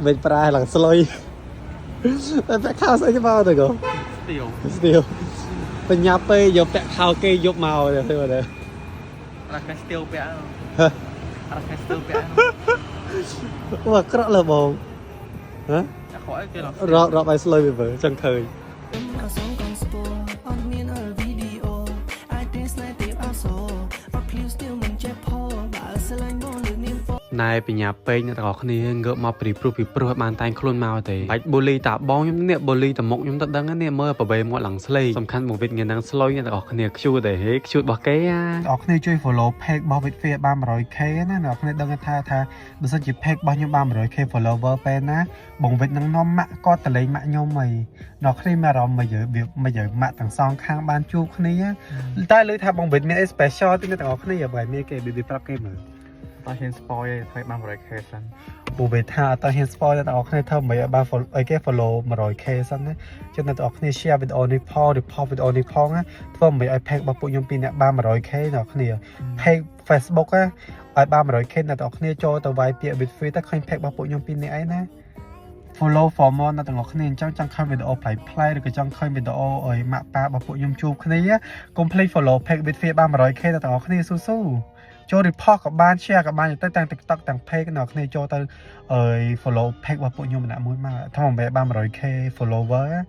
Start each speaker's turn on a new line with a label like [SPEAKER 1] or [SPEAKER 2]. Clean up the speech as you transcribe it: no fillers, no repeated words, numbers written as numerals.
[SPEAKER 1] វិញប្រែឡើងស្លុយតែពាក់ខោស្អីគេមកទៅកូ
[SPEAKER 2] ស្ទៀវ
[SPEAKER 1] ស្ទៀវបញ្ញាពេកយកពាក់ខោគេយកមកទៅមើលទៅ
[SPEAKER 2] រកស្ទៀវពាក់រកស្ទៀវពាក់
[SPEAKER 1] អូអាក្រក់លើបងហ៎
[SPEAKER 2] អាក្រក់គេឡើង
[SPEAKER 1] រាប់រាប់ឲ្យស្លុយវាមើលចង់ឃើញ
[SPEAKER 3] អសងកងស្ពរអត់មានអល់វីដេអូអាចទេស្នេហ៍ទេពអសូរអត់ភ្លាវស្ទៀវមិនចេះផលបើស្រឡាញ់បងលើកនាមព
[SPEAKER 1] ណែបញ្ញាពេកអ្នកទាំងអស់គ្នាងើបមកព្រីព្រោះពីព្រោះឲ្យបានតែងខ្លួនមកទេបាច់បូលីតាបងខ្ញុំនេះបូលីតាមុខខ្ញុំទៅដឹងនេះមើលប្រវេមាត់ឡើងស្លេកសំខាន់មកវិតងានឹងស្លុយអ្នកទាំងអស់គ្នាខ្ជូតទេហេខ្ជូតរបស់គេអាអ្នកគ្នាជួយ follow page របស់ Vitfia បាន 100K ណាអ្នកគ្នាដឹងថាថាបើសិនជា page របស់ខ្ញុំបាន 100K follower ពេលណាបងវិតនឹងនាំម៉ាក់គាត់ទៅលេងម៉ាក់ខ្ញុំហីអ្នកគ្នាមានអារម្មណ៍មកយើវាមកយើម៉ាក់ទាំងសងខាងបានជួបគ្នាតែលើថាបងវិតមានអី special ទេអ្នកទាំងអស់គ្នាបើមានគេប៊ីប្រាប់គេមើល
[SPEAKER 2] តោះហ៊ាន spoil ឯងធ្វើបាន 100K សិន
[SPEAKER 1] ពូវេថាអត់ហ៊ាន spoil អ្នកទាំងអស់គ្នាធ្វើមិនឲ្យបាន follow អីគេ follow 100K សិនណាចឹងអ្នកទាំងអស់គ្នា share វីដេអូនេះផង report វីដេអូនេះផងណាធ្វើមិនឲ្យ page របស់ពួកខ្ញុំពីរអ្នកបាន 100K អ្នកគ្នា page Facebook ណាឲ្យបាន 100K អ្នកទាំងអស់គ្នាចូលទៅវាយពាក្យ with free ទៅឃើញ page របស់ពួកខ្ញុំពីរអ្នកឯណា follow for more អ្នកទាំងអស់គ្នាអញ្ចឹងចង់ឃើញវីដេអូប្លែកៗឬក៏ចង់ឃើញវីដេអូឲ្យម៉ាក់ប៉ារបស់ពួកខ្ញុំជួបគ្នាកុំភ្លេច follow page with free បាន 100K អ្នកទាំងអស់គ្នាស៊ូស៊ូចូល report ក៏បាន share ក៏បានទៅទាំង TikTok ទាំង page អ្នកគ្នាចូលទៅអើយ follow page របស់ពួកខ្ញុំម្នាក់មួយមកថាមិនមែនបាន 100K follower ណា